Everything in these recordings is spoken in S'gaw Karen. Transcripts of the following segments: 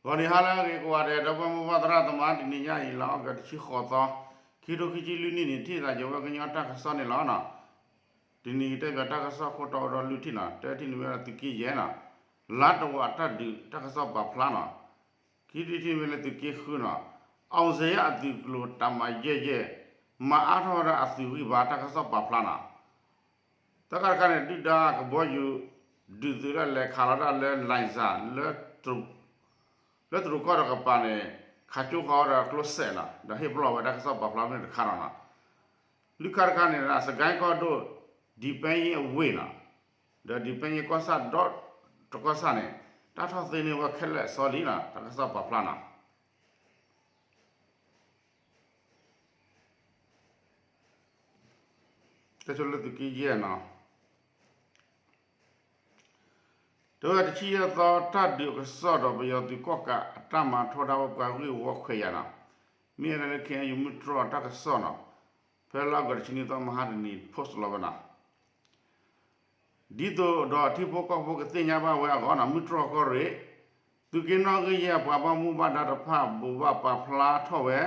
ဂီၤနံၤဟါလၢအဂ့ၤကိးဂၤဒဲး ဒီပုၢ်ဝဲၢ်မိၢ်ပၢ်သရၣ်သမါ တနံၤညါအံၤ လါအီကူး တဆံဃိးသီ ခံထိခံဆံလွံၢ်နံၣ်န့ၣ် ထံၣ်သးယဝဲကညီတၢ်ကစီၣ်န့ၣ်လီၤ. တနံၤအံၤတဲဘၣ်တၢ်ကစီၣ်ခိၣ်တီအိၣ်ဒီးလွံၢ်ထံၣ်နီၤ, တထံၣ်န့ၣ်မ့ၢ်ဝဲဒၣ်သုးက့ယဲၢ်နီၤ, လါတဝာ်တၢ်ဒုးတၢ်ကစီၣ်ပာ်ဖျါနီၤ, ခံထံၣ်တထံၣ်မ့ၢ်လၢသုးက့ဃုနီၤ, အီစ့ၤယါအသုးကျိၤတၢ်မၤယဲၢ်ယဲၢ် မၤအါထီၣ်ဝဲဒၣ်အသုးဂံၢ်ဘါတၢ်ကစီၣ်ပာ်ဖျါနီၤ တၢ်ခါတခါန့ၣ် ဒုၣ်ဒါကဘီယူၤ ဒုးသုးလၢလဲၤခးလီၤတၢ်လၢ Laiza လၢတရူးကီၢ်တကပၤန့ၣ် ခးကၠိဃီၤဝဲဒီးကျိစဲးနီၤ, ဒီးဟ့ၣ်ပလီၢ်ဝဲတၢ်ကစီၣ်ပာ်ဖျါမ့ၢ်တခါနီၤနီၤ, လွံၢ်ခါတခါန့ၣ် စကဲကီၢ်ဒိၣ် ဒံပဲယ့အဝ့ၢ်နီၤ, ဒီးဒံပဲယ့ကီၢ်ဆၣ်ဒီတကီၢ်ဆၣ်န့ၣ် တၢ်ထီၣ်သ့န့ၢ်ဝဲခဲလၢာ်စီလံနီၤ, တၢ်ကစီၣ်ပာ်ဖျါနီၤ တၢ်ဆိလၢသုးက့ယဲၢ်နီၤ, တဝဲတဆံယဲၢ်သီ တၢ်ဒုးအကစီၣ်ဒီးပယီၤသုးကီၢ်ကးအတၢ်မၤထီဒါဝဲပှၤဂ့ၢ်ဝီခွဲးယာ်နီၤ, မ့ၢ်ဝဲဒၣ်လၢ ခ့ၣ်အဲၣ်ယူၣ် မုၢ်တြီၢ်တၢ်ကစီၣ်နီၤ, ဖဲလါအီကူး တဆံနွံသီ မဟါတနံၤ post လီၤဝဲနီၤ ဒ်သိးဒီးထံဖိကီၢ်ဖိကသ့ၣ်ညါဘၣ်ဝဲအဂီၢ်နီၤ, မုၢ်တြီၢ်ကီၢ်ရ့ၣ် သုးက့နီၣ်ဂံၢ်ယဲၢ်ပှၤဘၣ်မူဘၣ်ဒါတဖၣ် ဘိးဘၣ်ပာ်ဖျါထီၣ်ဝဲ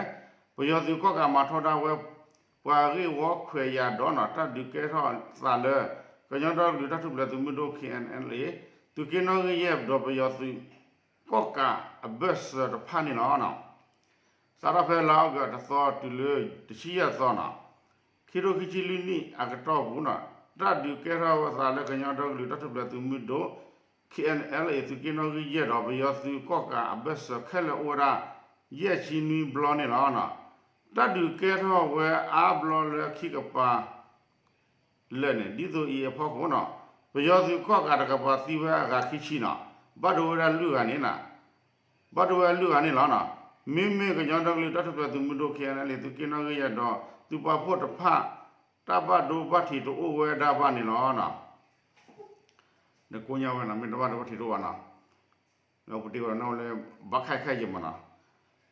ပယီၤသုးကီၢ်ကးမၤထီဒါဝဲ ပှၤဂ့ၢ်ဝီခွဲးယာ်ဒီးနီၤ, တၢ်ဒုးကဲထီၣ်သးလၢ ကညီဒီကလုာ်တၢ်ထူၣ်ဖျဲးသုးမုၢ်ဒိၣ် ခ့ၣ်အဲၣ်အဲၣ်လ်အ့ သုးက့နီၣ်ဂံၢ်ယဲၢ်ဒီးပယီၤသုး ကီၢ်ကးအဘၢၣ်စၢၤတဖၣ်န့ၣ်လီၤ. စးထီၣ်ဖဲလါအီကူးတသီတုၤလၢတဆံယဲၢ်သီနီၤ, ခံထိခံဆံလွံၢ်နံၣ်အကတီၢ်ပူၤနီၤ, တၢ်ဒုးကဲထီၣ်ဝဲသးလၢကညီဒီကလုာ်တၢ်ထူၣ်ဖျဲးသုးမုၢ်ဒိၣ် ခ့ၣ်အဲၣ်အဲၣ်လ်အ့ သုးက့နီၣ်ဂံၢ်ယဲၢ်ဒီးပယီၤသုးကီၢ်ကးအဘၢၣ်စၢၤခဲလၢာ်အိၣ်ဝဲဒၣ် ယဲၢ်ဆံနွံဘျီန့ၣ်လီၤ. တၢ်ဒုးကဲထီၣ်ဝဲအါဘျီလၢခံကပၤ လၢာ်န့ၣ် ဒ်သိးအံၤအဖီခိၣ်နီၤ, ပယီၤသုးကီၢ်ကးတကပၤသံဝဲအဂၤခံဆံနီၤ, ဘၣ်ဒိဝဲဒၣ်လွံၢ်ဂၤန့ၣ်နီၤ, ဘၣ်ဒိဝဲလွံၢ်ဂၤန့ၣ်လီၤ. မ့မ့ၢ်ကညီဒီကလုာ်တၢ်ထူၣ်ဖျဲးသုးမုၢ်ဒိၣ် ခ့ၣ်အဲၣ်အဲၣ်လ်အ့ သုးက့နီၣ်ဂံၢ်ယဲၢ်ဒီး သုးပာ်ဖှိၣ်တဖၣ် တၢ်ဘၣ်ဒိဘၣ်ထံးတအိၣ်ဝဲဒၣ်ဘၣ်န့ၣ်လီၤ. နကိးညါဝဲနီၤ မ့ၢ်တဘၣ်ဒိဘၣ်ထံးတအိၣ်ဘၣ်နီၤ ပတ့ဝဲနီၣ်လၢ ဘၣ်ခဲခဲယဲၢ်မးနီၤ,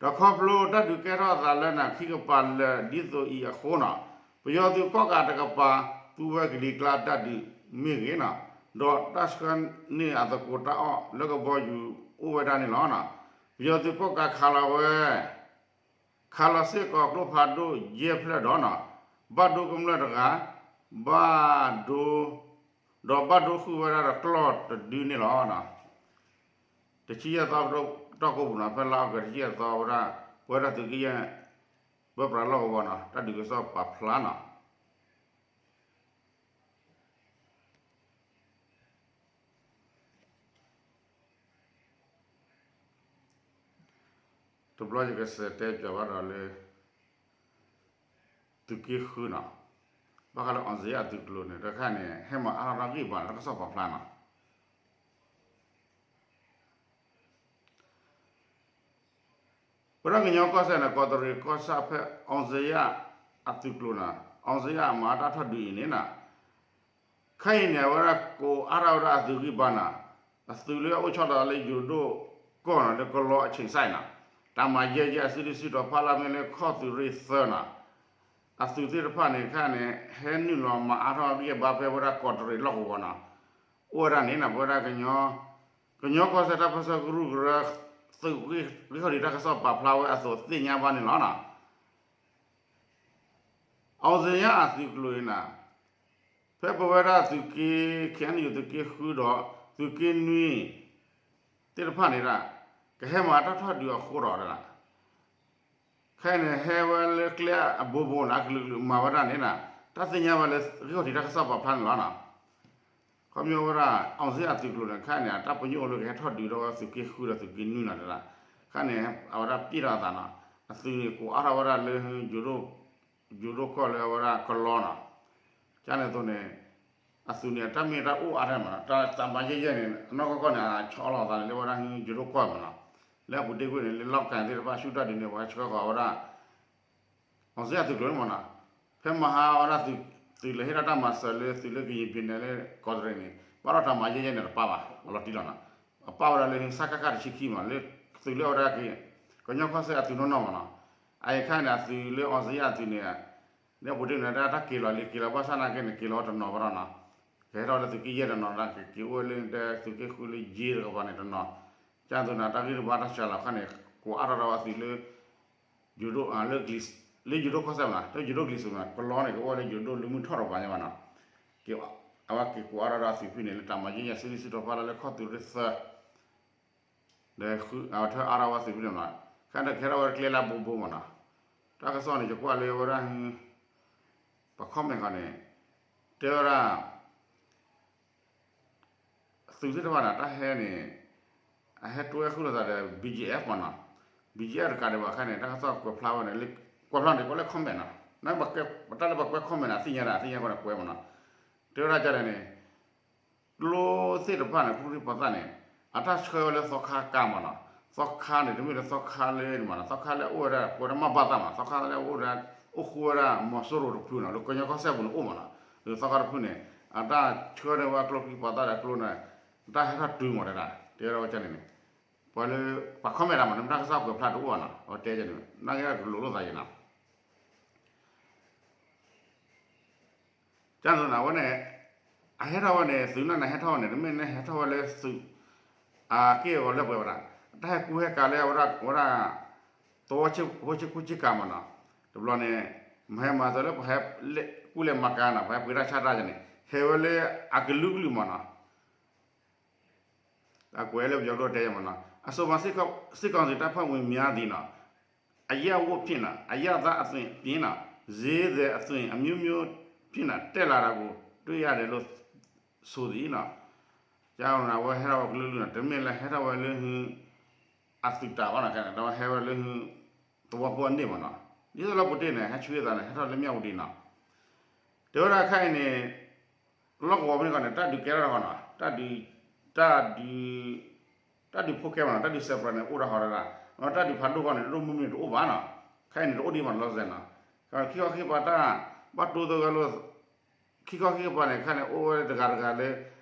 ဒီးခီဖျိတၢ်ဒုးကဲထီၣ်အသးလၢနၤခံကပၤလၢာ်ဒ်သိးအံၤအဃိနီၤ, ပယီၤသုးကီၢ်ကးတကပၤ သူဝဲကလံၤကျါတၢ်ဒုးမ့ၢ်ဂ့ၤနီၤ, ဒီးတၢ်ဆှၢန့ၢ်အသကိးတၢ်အီၣ်လၢကဘီယူၤအိၣ်ဝဲဒၣ်န့ၣ်လီၤ. ပယီၤသုးကီၢ်ကးခးလီၤဝဲ ခးလီၤစ့ၢ်ကီးကျိဖးဒိၣ်ယဲၢ်ဖျၢၣ်ဒီးနီၤ, ဘၣ်ဒိကမျၢၢ်တဂၤ, ဘၣ်ဒိ, ဒီးဘၣ်ဒိဃုာ်ဝဲဒၣ်ဒီးကျီၢ်တဒုန့ၣ်လီၤ. တဆံယဲၢ်သီတီၢ်ကိးပူၤနီၤ, ဖဲလါအီကူးတဆံယဲၢ်သီဝဲဒၣ် ပဝဲဒၣ်သုးက့ယဲၢ် ပၢပြးလီၢ်ကဝီၤနီၤ, တၢ်ဒုးကစီၣ်ပာ်ဖျါနီၤ တဘျီယကစံးတဲပၠးဘၣ်ဒီးလၢ သုးက့ဃုနီၤ, ဘၣ်ဃးလၢအီစ့ၤယါအသုးကျိၤန့ၣ် တခါန့ၣ် ဟဲမၤအါထီၣ်တၢ်ဂံၢ်ဘါန့ၣ် တၢ်ကစီၣ်ပာ်ဖျါနီၤ ပဝဲဒၣ်ကညီကီၢ်စဲၣ်န့ၣ် ကီးတရံးကီၢ်ဆၣ်ဖဲအီစ့ၤယါအသုးကျိၤနီၤ, အီစ့ၤယါမၤအါထီၣ်တၢ်ဒုးအံၤန့ၣ်နီၤ ခဲအံၤန့ၣ် အဝဲဒၣ်ကိးအါထီၣ်ဝဲဒၣ်အသုးဂံၢ်ဘါနီၤ, အသုးလၢအအိၣ်ဆီလီၤလၢယိၤဒိၣ်ကီၢ်နီၤ လၢကလီအဆ့ၣ်စဲးနီၤ, တၢ်မၤယဲၢ်ယဲၢ်အစုဒုၣ်စုတီၤဖီလာ်မ့ၢ်လၢခီၣ်သုးရ့ၣ်သၢနီၤ, အသုးသ့ၣ်တဖၣ်န့ၣ် ခဲအံၤန့ၣ် ဟဲနုာ်လီၤမၤအါထီၣ်ဂံၢ်ဘါဖဲဝဲဒၣ်ကီးတရံးလီၢ်ကဝီၤနီၤ, အိၣ်ဝဲဒၣ်န့ၣ်နီၤ ပဝဲဒၣ်ကညီ ကညီကီၢ်စဲၣ်တၢ်ပၢၢ်ဆၢကရူၢ်ကရၢ သုးဂံၢ်ခီၣ်ထံးတၢ်ကစီၣ်ပာ်ဖျါဝဲအသိးသ့ၣ်ညါဘၣ်န့ၣ်လီၤနီၤ. အီစ့ၤယါအသုးကျိၤအံၤနီၤ, ဖဲပဝဲဒၣ်သုးက့ ခ့ၣ်အဲၣ်ယူၣ် သုးက့ဃုဒီး သုးက့နွံ သ့ၣ်တဖၣ်န့ၣ်ဒၣ် ကဟဲမၤတၢ်ထီၣ်ဒုးအဃိဒီးဒၣ် ခဲအံၤန့ၣ် ဟဲဝဲလၢကျဲအဘိဘိန့ၣ် အကလုာ်ကလုာ်မၤဝဲဒၣ်န့ၣ်နီၤ, တၢ်သ့ၣ်ညါဘၣ်လၢဂံၢ်ခီၣ်ထံးတၢ်ကစီၣ်ပာ်ဖျါန့ၣ်လီၤနီၤ. ခီပညီဝဲဒၣ် အီစ့ၤယါအသုးကျိၤန့ၣ် ခဲအံၤန့ၣ် အတၢ်ပညိၣ်အိၣ်လၢကဟဲထီၣ်ဒုးဒီးဝဲသုးက့ဃုဒီးသုးက့နွံနီၤတဒၣ်, ခဲအံၤန့ၣ် အဝဲဒၣ်ပျဲၢ်ထီၣ်အသးနီၤ, အသုးန့ၣ်ကိးအါထီၣ်ဝဲဒၣ်လၢ ယိၤဒိၣ်ကီၢ်လၢအဝဲဒၣ်ကလီနီၤ, ကန့ၣ်အသိးန့ၣ် အသုးန့ၣ် အတၢ်မ့ၢ်တၢ်အိၣ်အါထဲမးနီၤ, တၢ်မၤယဲၢ်ယဲၢ်န့ၣ် အနီၢ်ကီၢ်ကီၢ်န့ၣ် အဆီလီၤအသးန့ၣ် လၢဝဲဒၣ်ယိၤဒိၣ်ကီၢ်မးနီၤ, လၢအပူၤတ့ၢ်ကွံာ်န့ၣ် လၢလီၢ်ကၤသ့ၣ်တဖၣ်ဆူၣ်တၢ်ဒုးန့ၣ် ပှၤဆှၢဃီၤဝဲဒၣ် အီစ့ၤယါသုးကျိၤန့ၣ်မးနီၤ, ဖဲမဟါဝဲဒၣ်သုး သုးလဲၤဟ့ၣ်ဒၣ်တၢ်မၤစၢၤလၢသုးလၢကယံၤပံၤနဲၣ်လၢ ကီးတရံးန့ၣ် ဘၣ်ဒီးတၢ်မၤယဲၢ်ယဲၢ်န့ၣ်တပာ်ဘၣ် အလီၤတံၢ်လီၤနီၤ, အပာ်ဝဲဒၣ်လၢ စကခ တဆံခံမး လၢသုးလၢအဝဲဒၣ် ကညီကီၢ်စဲၣ်အသုးနီၢ်နီၢ်မးနီၤ, အအံၤခါန့ၣ် အသုးလၢအီစ့ၤယါအသုးန့ၣ် လၢအပူၤတ့ၢ်န့ၣ် တၢ်က့ၤလီၤလံ က့ၤလီၤဘၣ်ဆၣ်နာ်က့န့ၣ် က့ၤလီၤတနီၤဘၣ်ဒီးနီၤ, ကဟဲထီၣ်လၢသုးက့ယဲၢ်တနီၤ က့ၤအိၣ်လၢသုးက့ဃုလၢယ့တကပၤန့ၣ်တနီၤ, ကၢ်သိးန့ၣ် တၢ်ဂ့ၢ်တဘၣ်တၢ်ဆှၢလီၤခါန့ၣ် ကိးအါထီၣ်ဝဲအသုးလၢ ယိၤဒိၣ် လၢ လၢယိၤဒိၣ်ကီၢ်စဲၣ်မနီၤ, လၢယိၤဒိၣ်ကလံၤစိးမနီၤ, ကလီန့ၣ် ကအိၣ်ဝဲလၢယိၤဒိၣ်လၢမုၢ်ထီၣ်တပၤညါမနီၤ, က့ၤ အဝဲက့ၤကိးအါထီၣ်ဒီးအသုးဖုန့ၣ် လၢတၢ်မၤယဲၢ်ညါ စံလံစံးထီၣ်ဖးလီၤလၢခီၣ်သုးရ့ၣ်သၢ ဒီးအဝဲထၢအါထီၣ်ဝဲသုးဖုန့ၣ်မနီၤ, ခဲန့ၣ်ကဟဲထီၣ်ဝဲကျဲလၢအဘိဘိမနီၤ, တၢ်ကစီၣ်န့ၣ် ယကွၢ်လၢဝဲဒၣ် ပှၤ comment ခီန့ၣ် တဲဝဲဒၣ် သုးသ့ၣ်တဖၣ်န့ၣ် တၢ်ဟဲန့ၣ် အဟဲတွဲဃုာ်လိာ်သးဒီး ဘီကၠံၣ်အဲၣ်ဖ် မနီၤ, ဘီကၠံၣ်အဲၣ်ဖ် တကးဒံးဘၣ်ခဲန့ၣ် တၢ်ကစီၣ်ကွဲးဖျါဝဲန့ၣ် ကွဲးဖျါန့ၣ် ကွဲးလၢ comment နီၤ, တၢ်လၢပှၤကွဲး comment န့ၣ် အသ့ၣ်ညါဒၣ် အသ့ၣ်ညါဃီန့ၣ် ကွဲးမနီၤ, တဲဝဲဒၣ်ဒ်လဲၣ်န့ၣ် ကျိသ့ၣ်တဖၣ်န့ၣ် ကျိချံမျိာ်သၣ်န့ၣ် အတၢ်ဆှၢဝဲလၢသီခါကါမနီၤ, သီခါန့ၣ် တမ့ၢ်လၢသီခါလၢန့ၣ်မနီၤ, သီခါလၢအအိၣ်ဝဲဒၣ် ပဝဲဒၣ်မးဘၣ်သၣ်မနီၤ, သီခါလၢအအိၣ်ဝဲဒၣ် အိၣ်ဃူဝဲဒၣ်မီၤစိရိၤတဖုနီၤ, လၢကညီကီၢ်စဲၣ်ပူၤန့ၣ်အိၣ်မနီၤ, လၢသီခါတဖုန့ၣ် အတၢ်ဆှၢန့ၢ်ဝဲကျိချံမျိာ်သၣ်ဒီးကျိန့ၣ် တၢ်ဟဲထီၣ်တုၤမနီၤဒၣ် တဲဝဲဒၣ်ဝဲန့ၣ်န့ၣ်, ပှၤလၢ ပှၤ comment ဒၣ်မနီၤ, မ့ၢ်တၢ်ကစီၣ်ကွဲးဖျါတအိၣ်ဘၣ်နီၤ, အဝဲတဲန့ၣ် နာ်က့ကလိၤလိာ်သးယံၤနီၤ ကန့ၣ်ဝဲန့ၣ် အဟဲထီၣ်ဝဲန့ၣ် သုးန့ၣ်ဟဲထီၣ်ဝဲန့ၣ် တမ့ၢ်န့ၣ်ဟဲထီၣ်ဝဲလၢသုး အက့ၢ်အဂီၤလၢပှဲၤဝဲဒၣ်, တၢ်ဟဲကူဟဲကၤလၢဝဲဒၣ် ဝဲဒၣ် သဝီဆ့ၣ်ခိၣ်ဆ့ၣ်ကၤမနီၤ, တဘျီန့ၣ် မဟဲမၤသးလၢပှၤဟဲကူလဲၤမၤကၤနီၤ, ပှၤဟဲပှ့ၤတၢ်ဆါတၢ်န့ၣ် ဟဲဝဲလၢအကလုာ်ကလုာ်မနီၤ အကွဲးလၢပယီၤဒိၣ်တဲမနီၤ, အစိၤမး စစ်ကောင်စီတပ်ဖွဲ့ဝင်များသည် အရပ်ဝတ်ဖြင့် အရပ်သားအသွင်ဖြင့် ဈေးသည်အသွင်အမျိုးမျိုးဖြင့် တက်လာတာကိုတွေ့ရတယ်လို့ဆိုသည်နီၤ, ကန့ၣ်ဝဲဟဲထီၣ်ဝဲကလုာ်ကလုာ်နီၤ, တမ့ၢ်လၢဟဲထီၣ်ဝဲလၢ အသုးတၢ်ဘၣ်နီၤ, ခဲန့ၣ် ဒီးဟဲဝဲလၢ သဝီဖိအန့ၣ်မနီၤ, ဒ်သိးလၢပူၤတ့ၢ်န့ၣ် ဟဲဆှၢသးန့ၣ် ဟဲထီၣ်လၢမၠၣ်ဝတံၤနီၤ, တဲဝဲဒၣ်ခဲအံၤန့ၣ် လီၢ်ကဝီၤဖဲန့ၣ်ကီးန့ၣ် တၢ်ဒုးကဲထီၣ်တခီနီၤ, တၢ်ဒုး တၢ်ဒုး တၢ်ဒုးဖိခဲမနီၤ, တၢ်ဒုးစဲးပြၢးန့ၣ် အိၣ်ဒၣ်ဃီဒၣ်, တၢ်ဒုးဖးဒိၣ်ဃီန့ၣ် ဒိၣ်ဒိၣ်မုၢ်မုၢ်တအိၣ်ဘၣ်နီၤ, ခဲအံၤန့ၣ် တအိၣ်ဒံးဘၣ်လီၤစဲးနီၤ, ခံခီခံကပၤတၢ် ဘၣ်တိၢ်သဂၢၢ်လိာ် ခံခီခံကပၤန့ၣ် ခဲန့ၣ် အိၣ်ဝဲတဂၤတဂၤလၢ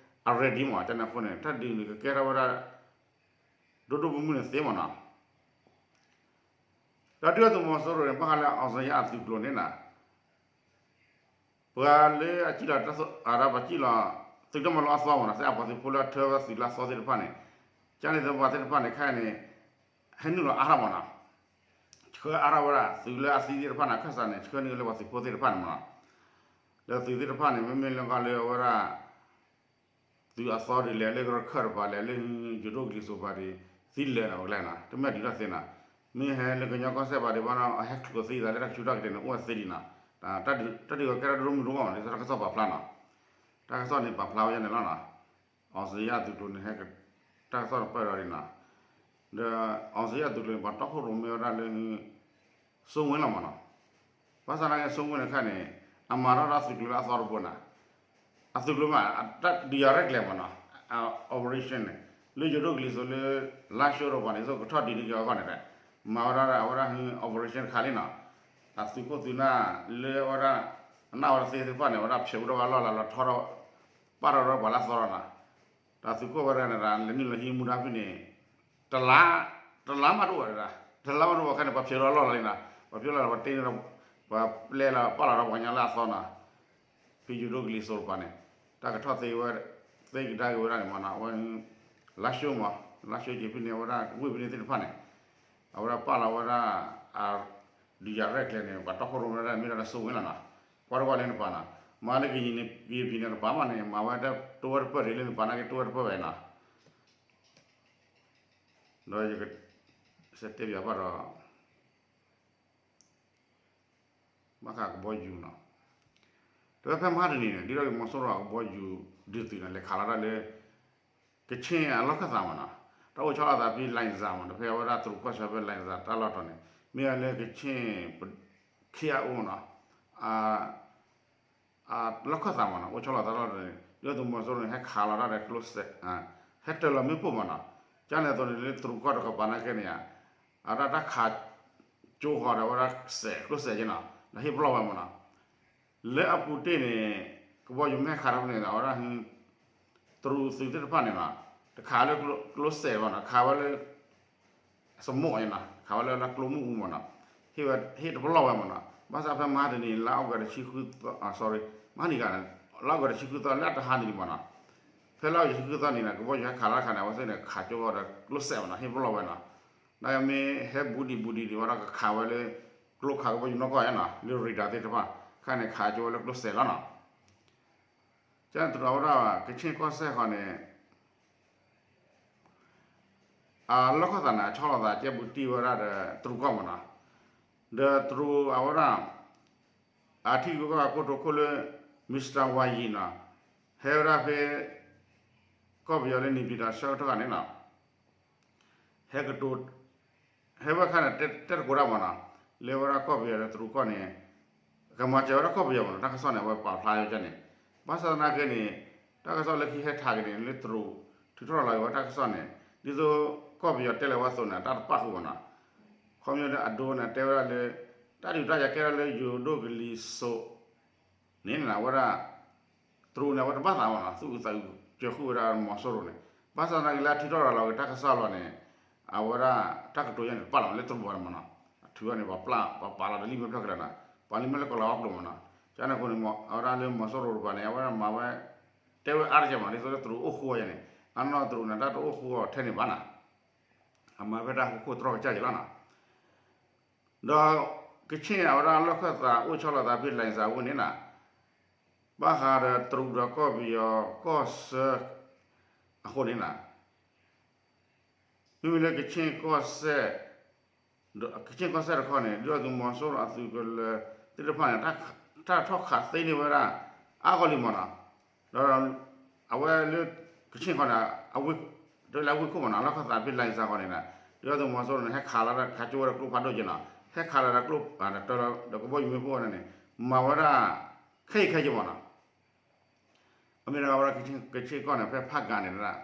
အ ready မး, ကန့ၣ်အဃိန့ၣ် တၢ်ဒုးန့ၣ် ကကဲထီၣ်ဝဲဒၣ် ဒိၣ်ဒိၣ်မုၢ်မုၢ်န့ၣ်သ့မနီၤ ဒီးဒုၣ်ဒါသုးမီၤစိရိၤန့ၣ် ဘၣ်ဃးလၢ အောင်ဇေယျ အသုးကျိၤန့ၣ်နီၤ, ပှၤလၢအစံၣ်လီၤ အဒီးပှၤစံၣ်လီၤ သုးတၢ်မၤလိအသီမနီၤ, သ့ၣ်အပှၤသုးဖိလၢအထၢဝဲသုးလၢအသီသ့ၣ်တဖၣ်န့ၣ်, ကန့ၣ်သ့ၣ်ပှၤသ့ၣ်တဖၣ်န့ၣ် ခဲအံၤန့ၣ် ဟဲနုာ်လီၤအါထီၣ်မနီၤ, ဆှၢအါထီၣ်ဝဲဒၣ် သုးလၢအသံသ့ၣ်တဖၣ်န့ၣ် အခၢၣ်စးန့ၣ် ဆှၢနုာ်လၢပှၤသုးဖိသ့ၣ်တဖၣ်န့ၣ်မနီၤ, ဒီးသုးသ့ၣ်တဖၣ်န့ၣ် မ့မ့ၢ်လၢကီၢ်လၢအဝဲဒၣ် သုးအသီဒ်လဲၣ်လၢကရခၢၣ်တပၤလဲၣ် လၢယိၤဒိၣ်ကလံၤစိးပၤဒ် သံလၢာ်န့ၣ် ပကလဲၣ်နီၤ, တမ့ၢ်ဒုးတၢ်သ့နီၤ, မ့ၢ်ဟဲလၢကညီကီၢ်စဲၣ်ပၤဒ်ဘၣ်နီၤ အဟဲချုးသံသးလၢတၢ်ကဆူးတၢ်ကတၢၢ်န့ၣ် အိၣ်ဝဲသ့ဒံးနီၤ, တၢ်ဒုးကဲထီၣ်ဒိၣ်ဒိၣ်မုၢ်မုၢ်တအိၣ်ဘၣ်နီၤ, ဒ်သိးတၢ်ကစီၣ်ပာ်ဖျါနီၤ, တၢ်ကစီၣ်န့ၣ်ပာ်ဖျါဝဲဒ်န့ၣ်လီၤနီၤ, အောင်ဇေယျ သုးကျိၤန့ၣ်ဟဲ တၢ်ကစီၣ်တပၢၢ်ဒီးဒ်နီၤ, ဒီး အောင်ဇေယျ သုးကျိၤန့ၣ် ပှၤတီခိၣ်ရိၣ်မဲဝဲဒၣ်လၢ စိုးဝင်းလီၤမနီၤ, ဘၣ်ဆၣ်သနာ်က့ စိုးဝင်းန့ၣ်ခဲအံၤန့ၣ် အမၤထီၣ်ဒီးသုးကျိၤလၢအသီတဘိနီၤ, အသုးကျိၤမး တၢ်ဒုးယၤရဲၣ်ကျဲၤမနီၤ, operation န့ၣ် လၢယိၤဒိၣ်ကလံၤစိးလၢ လါၡိတပၤန့ၣ် သိးကထီၣ်ဒ်န့ၣ်က့ၤအဂီၢ်န့ၣ် မၤဝဲဒၣ်အဝဲဒၣ် operation တခါလံနီၤ, အသုးခိၣ်သုးနၢ်လၢအဝဲဒၣ် အနၢ်ဝဲတသ့သ့ၣ်တဖၣ်န့ၣ် အဝဲဒၣ်ဖျဲးအိၣ်ထီၣ်ဝဲလီၢ်လၤလီၤထီထီၣ် ပာ်ထီၣ်ဒီးပှၤလၢအသီလီၤနီၤ, ဒီးသုးခိၣ်ဝဲဒၣ်န့ၣ် လဲၤနုာ်လီၤဟံးမူဒါဖဲန့ၣ် တလါ တလါမးတအိၣ်ဝဲဒၣ်, တလါမးတအိၣ်ဝဲခဲန့ၣ် ပှၤဖျဲးလီၤလီၢ်လီၤလံနီၤ, ပှၤဖျဲးလီၤလီၤ ပှၤတ့န့ၢ်ဒီး ပှၤပျဲလီၤပာ်လီၤဒီးပှၤကညီလၢအသီနီၤ, ဖဲယိၤဒိၣ်ကလံၤစိးတပၤန့ၣ် တၢ်ကထီၣ်သ့ဝဲ သ့ကဒါက့ၤဝဲဒၣ်န့ၣ်မနီၤ, အဝဲ လါၡိမး လါၡိက့ၤဖဲန့ၣ် အဝဲဒၣ်ဝ့ၢ်ဖဲန့ၣ်သ့ၣ်တဖၣ်န့ၣ် အဝဲဒၣ်ပာ်လီၤဝဲဒၣ် ဒုးယၤရဲၣ်ကျဲၤန့ၣ် ပှၤတီခိၣ်ရိၣ်မဲဝဲဒၣ်မ့ၢ်ဒၣ်လၢ စိုးဝင်းလီၤနီၤ, ကွၢ်တကွၢ်လၢနပၤနီၤ, မၤလၢကယံၤန့ၣ် ကယံၤဖံးန့ၣ်တပၤမးန့ၣ် မၤဝဲတၢ်တိဝဲတပၢၢ်ဒ်လၢနပၤနာ်က့တိဝဲတပၢၢ်ဝဲနီၤ ဒီးယက စဲးတဲပၠးဘၣ်ဒီး ဘၣ်ဃးကဘီယူၤနီၤ, တဝဲဖဲမဟါတနံၤန့ၣ် ဒ်သိးကမီၤစိရိၤအကဘီယူၤဒုးသုးန့ၣ် လဲၤခးလီၤတၢ်လၢ ကဆ့ၣ်အလီၢ်ခၢၣ်သးမနီၤ, တၢ်အိၣ်ဆီလီၤသးဖဲ လိုင်ဇာမနီၤ, ဖဲအဝဲဒၣ်တရူးကီၢ်ဆၢဖဲ လိုင်ဇာ တၢ်လီၢ်တီၤန့ၣ် မ့ၢ်ဝဲလၢကဆ့ၣ် ခ့ၣ်အအိမနီၤ လီၢ်ခၢၣ်သးမနီၤ, အိၣ်ဆီလီၤသးလီၢ်န့ၣ် ဒုၣ်ဒါသုးမီၤစိရိၤန့ၣ် ဟဲခးလီၤတၢ်ဒီးကျိစဲး, ဟဲတၢၤလီၤမ့ၣ်ပိၢ်မနီၤ, ကန့ၣ်အသိးန့ၣ်လၢတရူးကီၢ်တကပၤနာ်က့န့ၣ်ဧါ, အဝဲဒၣ်တၢ်ခးကၠိဃီၤဒီးအဝဲဒၣ်စဲး ကျိစဲးက့နီၤ, ဒီးဟ့ၣ်ပလီၢ်ဝဲမနီၤ, လၢအပူၤတ့ၢ်န့ၣ် ကဘီယူၤမ့ၢ်ဟဲခးထီၣ်ဖဲန့ၣ် အဝဲဒၣ် တရူးသုးသ့ၣ်တဖၣ်န့ၣ်နီၤ, တခးလၢကျိစဲးဘၣ်နီၤ, ခးဝဲလၢ စမိၣ်အံၤနီၤ, ခးဝဲလၢကျိမုၢ်အူမနီၤ, ဟ့ၣ်ဝဲ ဟ့ၣ်တပလီၢ်ဝဲမနီၤ, ဘၣ်ဆၣ်ဖဲမဟါတနံၤ လါအီကူးတဆံဃုသီ sorry မဟါနံၤဂၤန့ၣ် လါအီကူးတဆံဃုသီလၢအတဟါန့ၣ်ဒံးမနီၤ, ဖဲလါအီကူးဆံခွံသီန့ၣ် ကဘီယူၤဟဲခးလီၤတခါန့ၣ် အဝဲသ့ၣ်န့ၣ် ခးကၠိဝဲဒီးကျိစဲးဘၣ်နီၤ ဟ့ၣ်ပလီၢ်ဝဲနီၤ, နာ်က့မ့ၢ်ဟဲဘူးဒံးဘူးဒံးဒံးဝဲဒီးကခးဝဲလၢ ကျိခးကဘီယူၤနီၢ်ကီၢ်ယါနီၤ လၢ radar သ့ၣ်တဖၣ် ခါန့ၣ်ခးကၠိဝဲလၢကျိစဲးလီၤနီၤ, ကန့ၣ်တရူးအဝဲဒၣ် ကဆ့ၣ်ကီၢ်စဲၣ်ဃီန့ၣ် အလီၢ်ခၢၣ်သးန့ၣ် အဆီလီၤသးကဲဘူးတံၢ်ဝဲဒၣ်ဒီးတရူးကီၢ်မးနီၤ, ဒီးတရူးအဝဲဒၣ် အထံဂုၤကီၢ်ဂၤကိတိာ်ခိၣ်လၢ Mister Wang Yi နီၤ, ဟဲဝဲဒၣ်ဖဲ ကီၢ်ပယီၤလၢန့ၣ် ပံၤတၢ်ဆၢကတီၢ်န့ၣ်နီၤ ဟဲကတိၤ ဟဲဝဲခါန့ၣ် တဲတကိးတၢ်မးနီၤ, လၢဝဲဒၣ်ကီၢ်ပယီၤဒီးတရူးကီၢ်န့ၣ် ကမၤစၢၤဝဲဒၣ်ကီၢ်ပယီၤမးနီၤ တၢ်ကစီၣ်န့ၣ် အဝဲပာ်ဖျါဝဲန့ၣ်, ဘၣ်ဆၣ်သနာ်က့န့ၣ် တၢ်ကစီၣ်လၢခံဟဲထးက့ၤန့ၣ် လၢတရူး ထုးထီၣ်လီၤက့ၤဝဲတၢ်ကစီၣ်န့ၣ် ဒ်သိးကီၢ်ပယီၤတဲလီၤဝဲအသိးန့ၣ် တၢ်တပာ်ဃုာ်မးနီၤ, ခီဖျိလၢအဒိန့ၣ် တဲဝဲဒၣ်လၢ တၢ်ဒုးတၢ်ယၤကဲထီၣ်လၢယိၤဒိၣ်ကလံၤစိး န့ၣ်န့ၣ် အဝဲဒၣ် တရူးန့ၣ် အဝဲတဘၣ်သးဘၣ်နီၤ သူၣ်အုးသးအုး စၢၤဃုာ်ဝဲဒၣ်မီၤစိရိၤန့ၣ်, ဘၣ်ဆၣ်သနာ်က့လၢအထုးထီၣ်ရၤလီၤက့ၤတၢ်ကစီၣ်လီၤန့ၣ် အဝဲဒၣ်တၢ်ကတိၤယါန့ၣ် တပာ်လီၤလၢတရူးဘၣ်န့ၣ်မးနီၤ, အထုးန့ၣ် ပှၤပာ်လီၤတလံၣ်မ့ၢ်ဖျၢၣ်ကလၢၤနီၤ, ပှၤလံၣ်မ့ၢ်လၢကလီၤအီၣ်ကျိၤမးနီၤ, ကန့ၣ်အဃိန့ၣ် အဝဲဒၣ်လၢမီၤစိရိၤတပၤန့ၣ် အဝဲဒၣ်မၤဝဲ တဲဝဲအါတက့ၢ်မး ဒ်သိးလၢတရူးအိၣ်ဃူဝဲန့ၣ်, အနီၢ်တရူးန့ၣ် တၢ်တအိၣ်ဃူအီၤထဲန့ၣ်ဘၣ်နီၤ, အမၤဖဲတၢ်ဟူခိၣ်တြီၢ်ကစၢ်က့ၤလီၤနီၤ ဒီးကဆ့ၣ်အဝဲဒၣ်လီၢ်ခၢၣ်သးအိၣ်ဆီလီၤသးဖဲလဲၤစးဝ့ၢ်န့ၣ်နီၤ, ဘၣ်ဃးဒီးတရူးဒီးကီၢ်ပယီၤကီၢ်ဆၢအဃိန့ၣ်နီၤ, မ့မ့ၢ်လၢကဆ့ၣ်ကီၢ်စဲၣ် ကဆ့ၣ်ကီၢ်စဲၣ်တခီန့ၣ် ဒုၣ်ဒါသုးမီၤစိရိၤအသုးကလၢၤသ့ၣ်တဖၣ်န့ၣ် တၢ်ထီၣ်ခးသ့န့ၢ်ဝဲဒၣ် အါဂီၢ်လံမးနီၤ, ဒီး အဝဲလၢ ကဆ့ၣ်ဃီန့ၣ် တဲလၢအဝ့ၢ်ခိၣ်မးနီၤ လီၢ်ခၢၣ်သးဖဲလဲၤစးဃီန့ၣ်နီၤ ဒုၣ်ဒါသုးမီၤစိရိၤန့ၣ် ဟဲခးလီၤတၢ်ခးကၠိဝဲဒီးကျိဖးဒိၣ်က့နီၤ ဟဲခးလီၤဒီးကျိ ဒီးကဘီယူၤမ့ၢ်ဖှိၣ်န့ၣ်န့ၣ် မၤဝဲဒၣ် ခဲအံၤခဲအံၤမးနီၤ အမ့ၢ်တဂၤဝဲဒၣ်ကဆ့ၣ်ကီၢ်န့ၣ် ဖဲဖးကၤန့ၣ်ဒၣ်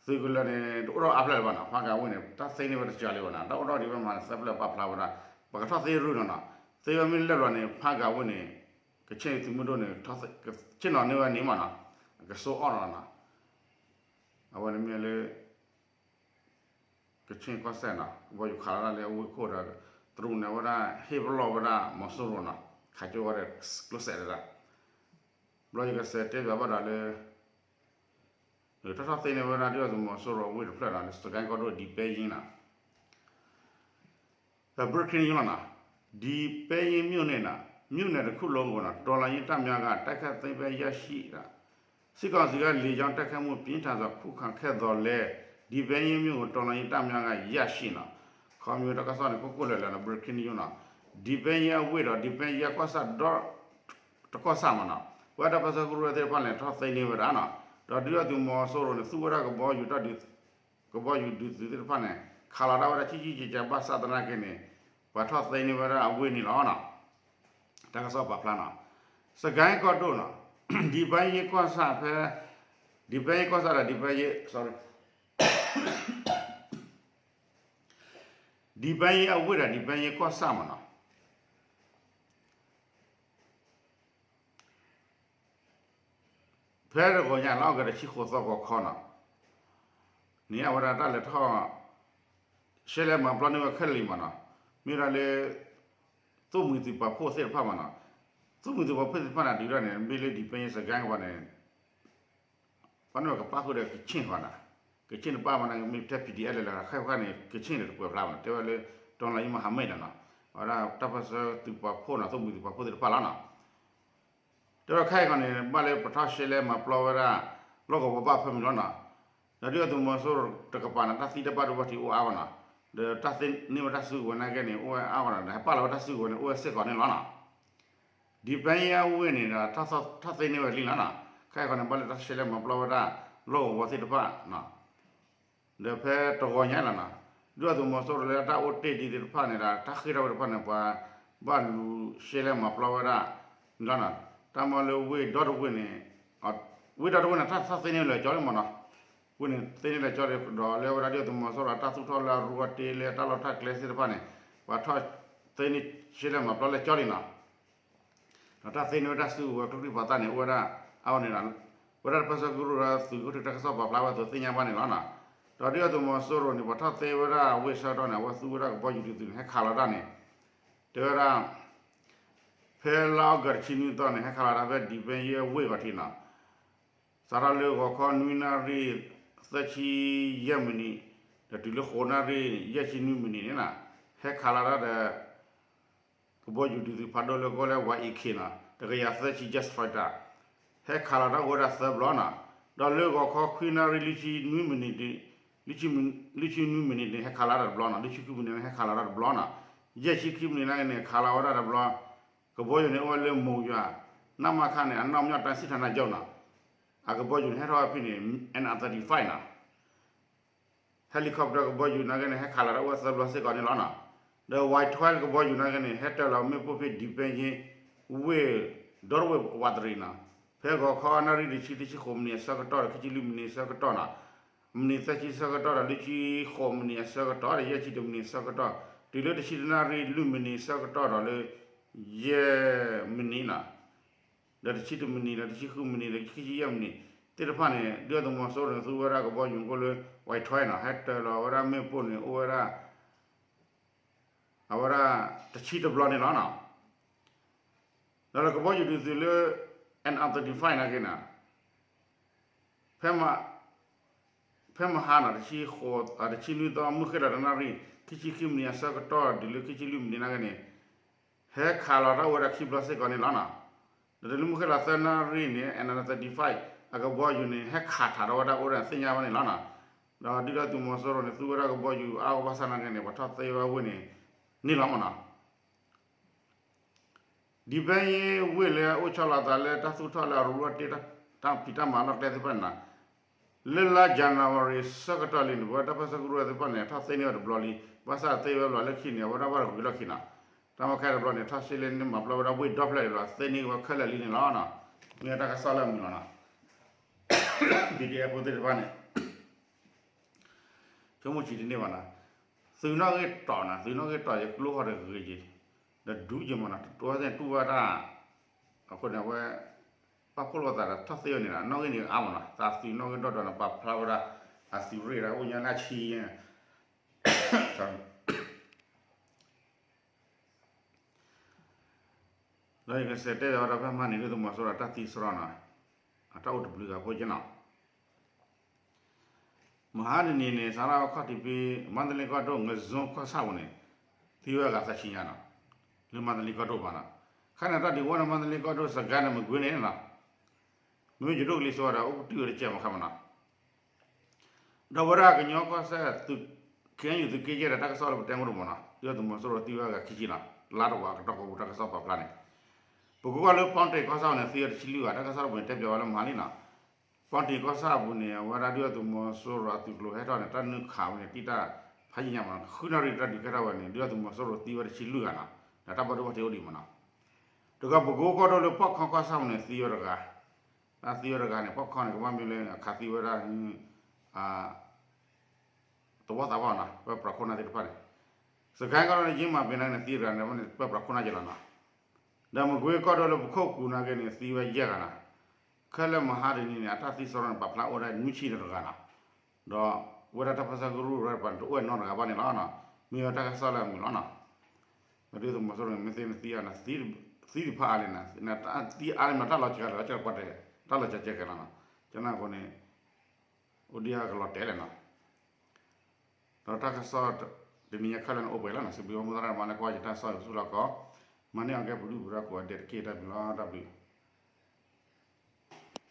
သုးကလၢၤန့ၣ် တအိၣ်ထီၣ်အါဖျၢၣ်လၢၤဘၣ်နီၤ ဖးကၤဝ့ၢ်န့ၣ် တၢ်သ့န့ၢ်ဝဲတစှၤလံဘၣ်နီၤ တၢ်အိၣ်ထီၣ်ဒံးဝဲမးသၢဖျၢၣ်ပာ်ဖျါဝဲဒၣ် ပှၤကထီၣ်သ့ရူၢ်နီၤနီၤ သ့ဝဲမ့ၢ်လၢာ်လီၤန့ၣ် ဖးကၤဝ့ၢ်န့ၣ် ကဆ့ၣ်သုးမုၢ်ဒိၣ်န့ၣ် ဆ့ၣ်နီၤန့ၢ်ဝဲန့ၣ်မးနီၤ ကစိအီၣ်နီၤနီၤ အဝဲန့ၣ်မ့ၢ်လၢ ကဆ့ၣ်ကီၢ်စဲၣ်နီၤ ကဘီယူၤခးလီၤဒၣ်လၢအဝ့ၢ်ခိၣ်ဒီး တရူးန့ၣ်ဝဲဒၣ် ဟ့ၣ်ပလီၢ်ဝဲဒၣ်မီၤစိရိၤနီၤ ခးကၠိဝဲဒီးကျိစဲးဒၣ် ဘျီယကစးတဲဘၣ်ဘၣ်ဒီးလၢ တၢ်ထီၣ်သ့န့ၢ်ဝဲဒၣ်ဒုၣ်ဒါသုးမီၤစိရိၤအဝ့ၢ်တဖျၢၣ်နီၤ စကဲကီၢ်ဒိၣ် ဒံပဲယ့နီၤ ဒီး breaking news လီၤနီၤ ဒီပဲယ့မြို့နယ်နီၤ မြို့နယ်တစ်ခုလုံးကိုနီၤ တော်လှန်ရေးတပ်များက တိုက်ခိုက်သိမ်းပိုက်ရရှိတာ စစ်ကောင်စီက လေကြောင်းတိုက်ခိုက်မှု ပြင်းထန်စွာ ခုခံခဲ့သော်လည်း ဒီပဲယ့မြို့ကို တော်လှန်ရေးတပ်များက ရရှိနီၤ ခီမ့ၢ်တၢ်ကစီၣ်န့ၣ် ခိၣ်ခိၣ်လၢာ်လၢာ်နီၤ breaking news နီၤ ဒီပဲယ့အဝ့ၢ်ဒီး ဒီပဲယ့ကီၢ်ဆၣ်ဒီး တကီၢ်ဆၣ်မးနီၤ ပဝဲဒၣ်တၢ်ပၢဆှၢကရူၢ်သ့ၣ်တဖၣ်န့ၣ် ထီၣ်သ့န့ၢ်ဝဲဒၣ်နီၤ ဒီးဒုၣ်ဒါသုးမီၤစိရိၤန့ၣ် သူဝဲဒၣ်ကဘီယူၤတၢ်ဒုး ကဘီယူၤဒုးသုးသ့ၣ်တဖၣ်န့ၣ် ခးလီၤဒၣ်ဝဲဒၣ်ဆံးဆံးကဲကဲ ဘၣ်ဆၣ်သနာ်က့န့ၣ် ပှၤထီၣ်သ့န့ၢ်ဝဲဒၣ်အဝ့ၢ်န့ၣ်လီၤနီၤ တၢ်ကစီၣ်ပာ်ဖျါနီၤ စကဲကီၢ်ဒိၣ်နီၤ ဒီပဲယ့ကီၢ်ဆၣ်ဖဲ ဒီပဲယ့ကီၢ်ဆၣ်ဒီး ဒီပဲယ့ sorry ဒီပဲယ့အဝ့ၢ်ဒီး ဒီပဲယ့ကီၢ်ဆၣ်မးနီၤ ဖဲတဂီၤညါလၢအီကူးတဆံဃိးသီဂီၤခီနီၤ န့ၣ်အဝဲဒၣ်တၢ်လဲၤထီၣ် ရှဲလဲမၤပျီန့ၢ်ဝဲခဲလၢာ်လံမးနီၤ မ့ၢ်ဝဲဒၣ်လၢ သိၣ်မှံၤသုးပာ်ဖှိၣ်သ့ၣ်တဖၣ်မးနီၤ သိၣ်မှံၤသုးပာ်ဖှိၣ်သ့ၣ်တဖၣ်န့ၣ် ဒုးဒၣ်န့ၣ် မ့ၢ်လၢ ဒီပဲယ့ စကဲကီၢ်န့ၣ် ဘၣ်န့ၣ်ကပၣ်ဃုာ်ဒီးကဆ့ၣ်ဃီနီၤ ကဆ့ၣ်တပၣ်မးန့ၣ် မ့ၢ်ထဲ ပီၣ်ဒံၣ်အဲၣ်လဲၣ်လၢ ခဲခါန့ၣ် ကဆ့ၣ်န့ၣ်တကွဲးဖျါဘၣ်နီၤ တဲဝဲလၢ တော်လှန်ရေးမဟာမိတ် နီၤနီၤ အဝဲဒၣ်တၢ်ပၢဆှၢသုးပာ်ဖှိၣ်နီၤ သိၣ်မှံၤသုးပာ်ဖှိၣ်သ့ၣ်တဖၣ်လီၤနီၤ တဲဝဲခဲအံၤခီန့ၣ် ဘၣ်လၢပထီၣ်ရှဲလဲမၤပျီဝဲဒၣ် လီၢ်ကဝီၤဘၣ်ဖၢမုၢ်လီၤနီၤ ဒီးဒုၣ်ဒါသုးမီၤစိရိၤတကပၤန့ၣ် တၢ်သံတၢ်ဘၣ်ဒိဘၣ်ထံးအိၣ်အါဘၣ်နီၤ ဒီးတၢ်သ့န့ၢ်ဝဲတၢ်စုကဝဲၤနာ်က့န့ၣ် အိၣ်ဝဲအါဘၣ်နီၤ ဒီးဟဲပာ်လီၤဝဲတၢ်စုကဝဲၤန့ၣ် အိၣ်ဝဲစ့ၢ်ကီးန့ၣ်လီၤနီၤ ဒီပဲယ့အဝ့ၢ်န့ၣ်ဒီး ထီၣ်သ့န့ၢ်ဝဲလံလီၤနီၤ ခဲအံၤခီန့ၣ် ဘၣ်လၢတၢ်ရှဲလဲမၤပျီဝဲဒၣ် လီၢ်ကဝီၤသ့ၣ်တဖၣ် ဒီးဖဲတဂီၤညါလီၤနီၤ ဒုၣ်ဒါသုးမီၤစိရိၤလၢတၢ်အိၣ်တ့ၢ်ဒ်သ့ၣ်တဖၣ်န့ၣ်ဒီး တၢ်ဃ့ၢ်ထီၣ်ဝဲတဖၣ်န့ၣ် ပှၤဘၣ်လူၤရှဲလဲမၤပျီဝဲဒၣ် လီၤနီၤ တၢ်မၤလၢဝ့ၢ်ဒီတဝ့ၢ်န့ၣ် ဝ့ၢ်ဒီတဝ့ၢ်န့ၣ် တၢ်ထီၣ်သ့န့ၢ်လၢာ်ကၠီလံမးနီၤ ဝ့ၢ်န့ၣ်သ့န့ၢ်လၢာ်ကၠီလံ ဒီးလၢဝဲဒၣ်ဒုၣ်ဒါသုးမီၤစိရိၤတၢ်သူၣ်ထီၣ်လၢအရူအတ့လၢတၢ်လီၢ်တၢ်ကျဲသ့ၣ်တဖၣ်န့ၣ် ပှၤထီၣ်သ့န့ၢ်ရှဲလဲမၤပျီလၢာ်ကၠီလံနီၤ ဒီးတၢ်သ့န့ၢ်ဝဲတၢ်စုကဝဲၤကျိချံမျိာ်သၣ်န့ၣ် အိၣ်ဝဲဒၣ်အါအါန့ၣ်လီၤ. ဝဲဒၣ်တၢ်ပၢဆှၢကရူၢ်ဒီးသုးခိၣ်ထံးတၢ်ကစီၣ်ပာ်ဖျါဝဲအသိးသ့ၣ်ညါဘၣ်န့ၣ်လီၤ. ဒီးဒုၣ်ဒါသုးမီၤစိရိၤန့ၣ် ပှၤထီၣ်သ့ဝဲဒၣ်အဝ့ၢ်ဆၢကတီၢ်န့ၣ် အဝဲသူဝဲဒၣ်ကဘီယူၤဒုးသုးန့ၣ် ဟဲခးလီၤတၢ်န့ၣ် တဲဝဲဒၣ် ဖဲလါအီကူးတဆံနွံသီန့ၣ် ဟဲခးလီၤတၢ်ဖဲဒံးပဲယ့အဝ့ၢ်ဂီၤထံးနီၤ. စးထီၣ်လၢဂီၤခီနွံနၣ်ရံၣ် သၢဆံယဲၢ်မံးနံး ဒီးတုၤလၢဃိးနၣ်ရံၣ် ယဲၢ်ဆံနွံမံးနံးန့ၣ်နီၤ, ဟဲခးလီၤတၢ်ဒီး ကဘီယူၤဒုးသုးဖးဒိၣ်လၢကိးလၢ ဝါအ့ၣ်ခ့နီၤ, တကယၤသၢဆံ jet fighter ဟဲခးလီၤတၢ်အိၣ်ဝဲဒၣ်သၢဘျီနီၤ, ဒီးလၢဂီၤခီခွံနၣ်ရံၣ်လွံၢ်ဆံနွံမံးနံး လွံၢ်ဆံနွံမံးနံးန့ၣ် ဟဲခးလီၤတၢ်တဘျီနီၤ, လွံၢ်ဆံခွံမံးနံးန့ၣ် ဟဲခးလီၤတၢ်တဘျီနီၤ, ယဲၢ်ဆံခံမံးနံးနာ်က့န့ၣ် ခးလီၤဝဲဒၣ်တဘျီ, ကဘီယူၤန့ၣ်အိၣ်ဝဲလၢမိၢ်ယွၤ, နမခန့ၣ် အနီၢ်မညီတၢ်စံၣ်ထီၣ်နၢ်ကၠိနီၤ, အကဘီယူၤန့ၣ် ဟဲထီၣ်ဝဲဖဲန့ၣ် MI thirty-fiveနီၤ helicopter ကဘီယူၤနာ်က့န့ၣ် ဟဲခးလီၤတၢ်အိၣ်ဝဲသၢဘျီစ့ၢ်ကီးန့ၣ်လီၤနီၤ, ဒီး Y twelve ကဘီယူၤနာ်က့န့ၣ် ဟဲတၢၤလီၤမ့ၣ်ပိၢ်ဖဲ ဒံဘဲယ့ဝ့ၢ် ဒီတဝ့ၢ်ဝးတရံးနီၤ, ဖဲဂီၤခီနၣ်ရံၣ်တဆံ တဆံဃိးမံးနံးအဆၢကတီၢ်ဒီး ခံဆံလွံၢ်မံးနံးအဆၢကတီၢ်နီၤ, မံးနံးသၢဆံအဆၢကတီၢ်ဒီး လွံၢ်ဆံဃိးမံးနံးအဆၢကတီၢ်ဒီး ယဲၢ်ဆံတမံးနံးအဆၢကတီၢ်, တုၤလၢတဆံတနၣ်ရံၣ်လွံၢ်မံးနံးအဆၢကတီၢ်ဒီးလၢ ယဲၢ်မံးနံးနီၤ ဒီးတဆံတမံးနံး ဒီးတဆံဃုမံးနံး ဒီးခံဆံယဲၢ်မံးနံးသ့ၣ်တဖၣ်န့ၣ် ဒုၣ်ဒါသုးမီၤစိရိၤန့ၣ် သူဝဲဒၣ်ကဘီယူၤကိးလၢ Y twelveနီၤ, ဟဲတၢၤလီၤဝဲဒၣ်မ့ၣ်ပိၢ်န့ၣ် အိၣ်ဝဲဒၣ် အဝဲဒၣ်တဆံတဘျီန့ၣ်လီၤနီၤ, ဒီးလၢကဘီယူၤဒုးသုးလၢ MI thirty-fiveနာ်က့န့ၣ် ဖဲမဟါနီၤ တဆံဃိး တဆံနွံသီ မုၢ်ဃ့ၢ်လီၤတနၣ်ရံၣ် ခံဆံခံမံးနံးအဆၢကတီၢ် တုၤလၢခံဆံလွံၢ်မံးနံးနာ်က့န့ၣ် ဟဲခးလီၤတၢ်အိၣ်ဝဲဒၣ်ခံဘျီစ့ၢ်ကီးန့ၣ်လီၤနီၤ, ဒီးတုၤလၢမုၢ်ဃ့ၢ်လီၤသၢနၣ်ရံၣ်န့ၣ် MI thirty-five အကဘီယူၤန့ၣ် ဟဲခးထးထီၣ်ဝဲဒၣ်အိၣ်ဝဲဒၣ်သ့ၣ်ညါဘၣ်န့ၣ်လီၤနီၤ, ဒီးဒုၣ်ဒါသုးမီၤစိရိၤန့ၣ် သူဝဲဒၣ်ကဘီယူၤအါအါဘၣ်ဆၣ်နာ်က့န့ၣ် ပှၤထီၣ်သ့ဝဲဝ့ၢ်န့ၣ် န့ၣ်လီၤမနီၤ ဒံဘဲယ့ဝ့ၢ်လၢအအိၣ်ဆီလီၤအသးလၢတၢ်သူၣ်ထီၣ်လၢအရူၢ်အတ့ၢ် တၢ်ဖံးတၢ်မၤလီၢ်ကျဲသ့ၣ်တဖၣ်န့ၣ်နီၤ, လၢလါ January ဆၢကတီၢ်လံန့ၣ် ပဝဲဒၣ်တၢ်ပၢဆှၢကရူၢ်သ့ၣ်တဖၣ်န့ၣ် ထီၣ်သ့န့ၢ်ဝဲတဘျီလံ, ဘၣ်ဆၣ်သ့ဝဲဘျီလၢခံန့ၣ် အဝဲဒၣ်ဘၣ်တဂ့ၤလီၢ်ခံနီၤ, တၢ်မၤခဲတဘျီန့ၣ် ထီၣ်ဆှဲလၢန့ၣ်မၤပျီဝဲဒၣ်ဝ့ၢ်ဒီဖျၢၣ်န့ၣ်လီၤ, သ့န့ၢ်ဝဲခဲလၢာ်လံန့ၣ်လီၤ, မ့ၢ်တၢ်ကစီၣ်လၢအမုာ်လီၤနီၤ, PDF ဖိသ့ၣ်တဖၣ်န့ၣ် ဆိကမိၣ်ဆံးတန့ၢ်ဘၣ်နီၤ, သုးနီၣ်ဂံၢ်တီၤနီၤ, သုးနီၣ်ဂံၢ်တီၤယကျိဟီၣ်တဂ့ၤက့ၤ, ဒီးဒူက့ၤမနီၤ, တဝဲသ့ၣ်တူၢ်ဘၣ်တၢ်, အဃိန့ၣ် အဝဲ ပာ်ဖှိၣ်လိာ်သးဒီးထီၣ်သ့ဝဲန့ၣ်နီၤ, နီၣ်ဂံၢ်န့ၣ်အါမနီၤ, သးသုးနီၣ်ဂံၢ်ဒီၣ်ဒီးန့ၣ် ပာ်ဖျါဝဲဒၣ် အသုးရ့ၣ်ဒီးအိၣ်ညါလၢအဆံယဲၢ် ဒီးယကစံးတဲဝဲဒၣ်ဖဲမဟါန့ၣ် ဒုၣ်ဒါသုးမီၤစိရိၤတၢ်သံစရီနီၤ, အတၢ်အိၣ်တဘျုးဂၤဖိက့နီၤ, မဟါတနံၤန့ၣ် စးထီၣ်အခီၣ်ထံးဖဲ မါတလ့ကီၢ်ဒိၣ် ငဇွန်ကီၢ်ဆၣ်ပူၤန့ၣ် သံဝဲအဂၤသၢဆံညါနီၤ, လၢမါတလ့ကီၢ်ဒိၣ်ဘၣ်နီၤ, ခဲန့ၣ်တၢ်ဒုးဝဲန့ၣ် မါတလ့ကီၢ်ဒိၣ် စကဲန့ၣ် မကွ့ၤန့ၣ်နီၤ, မ့မ့ၢ်ယဒိၣ်ကလံၤစိဒီး အိၣ်ကတုၢ်ဝဲတကဲမခါမနီၤ ဒီးဝဲဒၣ်ကညီကီၢ်စဲၣ်သုး ခ့ၣ်အဲၣ်ယူၣ် သုးက့ယဲၢ်ဒီး တၢ်ကစီၣ်လၢပတဲမူတမီၤနီၤ, ဒုၣ်ဒါသုးမီၤစိရိၤသံဝဲဂၤခံဆံနီၤ, လါတဝာ်ကတီၢ်ကိးပူၤ တၢ်ကစီၣ်ပာ်ဖျါန့ၣ်, ပကိးကွၢ်လၢ ပီၣ်တ့ၣ်ကီၢ်ဆၣ်ပူၤန့ၣ် သံဝဲတဆံလွံၢ်ဂၤ, တၢ်ကစီၣ်တပူၤန့ၣ် တဲပျီဝဲလၢမဟါလံနီၤ, ပီၣ်တ့ၣ်ကီၢ်ဆၣ်ပူၤန့ၣ် အဝဲဒၣ်ဒုၣ်ဒါသုးမီၤစိရိၤအသုးကျိၤဟဲထီၣ်န့ၣ် တၢ်နုာ်ခးဝဲန့ၣ် တံၢ်တၢ်ဖးယံာ်ညါမနီၤ, ဃုနၣ်ရံၣ်တၢ်ဒုးကဲထီၣ်ဝဲန့ၣ် ဒုၣ်ဒါသုးမီၤစိရိၤသံဝဲတဆံလွံၢ်ဂၤနီၤ, ဒီးတၢ်ဘၣ်ဒိဘၣ်ထံးအိၣ်ဒံးမနီၤ, တကး ပကိးကီၢ်ဒိၣ်လၢ ပီၣ်ခီကီၢ်ဆၣ်ပူၤန့ၣ် သံဝဲတဂၤ, တၢ်သံဝဲတဂၤန့ၣ် ပီၣ်ခီန့ၣ် ကဘၣ်မ့ၢ်လၢအခးသံဝဲဒၣ် သဝီသးပှၢ်နီၤ, ပၢပြးခိၣ်နၢ်သ့ၣ်တဖၣ်န့ၣ်, စကဲကီၢ်ဒိၣ်န့ၣ် ယ့မၤပ့ၤနာ်က့န့ၣ် သံတဂၤန့ၣ် ပၢပြးခိၣ်နၢ်ယဲလီၤနီၤ, ဒီးမကွ့ၤကီၢ်ဒိၣ်လၢပခိၣ်ကူၤနာ်က့န့ၣ် သံဝဲယဲၢ်ဂၤနီၤ, ခဲလၢာ်မဟါတနံၤန့ၣ် အတၢ်သံစရီန့ၣ် ပာ်ဖျါအိၣ်ဝဲဒၣ်နွံဆံဒီးတဂၤနီၤ, ဒီးဝဲဒၣ်တၢ်ပၢဆှၢကရူၢ်ရဲၣ်တပၤန့ၣ် တအိၣ်နီတဂၤဘၣ်န့ၣ်လီၤ, မ့ၢ်ဝဲတၢ်ကစီၣ်လၢအမုာ်လီၤနီၤ, ဒုၣ်ဒါသုးမီၤစိရိၤန့ၣ် မ့ၢ်သ့မ့ၢ်သံအီၤန့ၣ် သံတဖၣ်အါလဲၣ်န့ၣ်, သံအါန့ၣ်မ့ၢ်တၢ်လီၤစှၤလီၤစှၤပှၤတဲ, တၢ်လီၤစှၤစှၤကဲလီၤနီၤ, ကနၣ်အဃိန့ၣ် အိၣ်ဒံးအကလီၤတဲာ်လဲၣ်နီၤ, ဒီးတၢ်ကစီၣ်တနံၤညါခဲလၢာ်န့ၣ်အိၣ်ပှဲၤလီၤနီၤ, စံးဘျုးဘၣ်မိၢ်သရၣ်မၤလၢကွၢ်ယတၢ်ကစီၣ်ဆူၣ်လီၤကီး, မၤန့ၢ်အီၤကဲပဒုၣ်ပဒါကိးဂၤဒဲးတက့ၢ်, တၢ်ဘျုးလီၤ, တၢ်ဘျုး